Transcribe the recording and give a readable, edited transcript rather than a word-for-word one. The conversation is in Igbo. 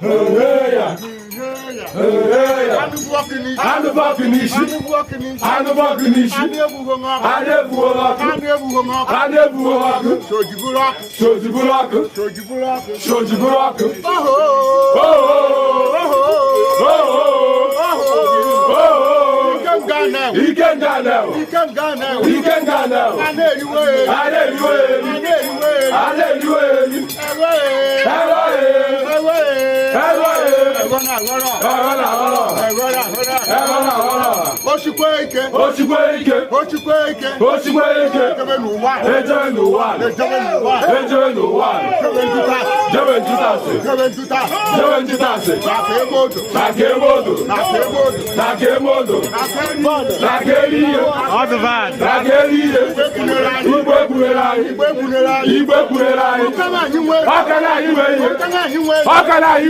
Hey ya. Hey ya. Anụ bụ ọkụ n'isi. Anụ bụ ọkụ n'isi. Anụ bụ ọkụ n'isi. Anụ bụ ọkụ n'isi. Anụ egbughị m ọkụ. Anụ egbughị ọkụ. Anụ egbughị m ọkụ. Anụ egbughị ọkụ. Sojiburu ọkụ. Sojiburu ọkụ. Sojiburu ọkụ. Sojiburu ọkụ. Oho. Oh! Oho. Oh! Oho. Oh! Ike nga na-ewe. Ike nga na-ewe. Ike nga na-ewe. Ike nga na-ewe. A na-eriwe eri. A na-eriwe eri. A na-eriwe eri. A na-eriwe eri. Ewe. Ewe. Ewe. Ewe. Ewe na-aghọrọ. Ewe na-aghọrọ. Ewe na-aghọrọ. Ewe na-aghọrọ. Osikwe ike. Osikwe ike. Osikwe ike. Osikwe ike. Ejebe n'ụwa. Ejebe n'ụwa. Ejebe n'ụwa. Ejebe n'ụwa. Jebe njuta. Jebe njutasị. Jebe njuta. Jebe njutasị. N'aka ebe odo. Na ka ebe odo. N'aka ebe odo. Na ka ebe odo. N'aka ebe odo. Na ka eri ihe. Na ka eri ihe. Igwe kwunere anyị. Igwe kwurere anyị. Igwe kwunere anyị. Igwe kwurere anyị. Ọka na anyị nwee. Ọka na anyị nwee ihe. Ọka na anyị nwee. Ọka na anyị.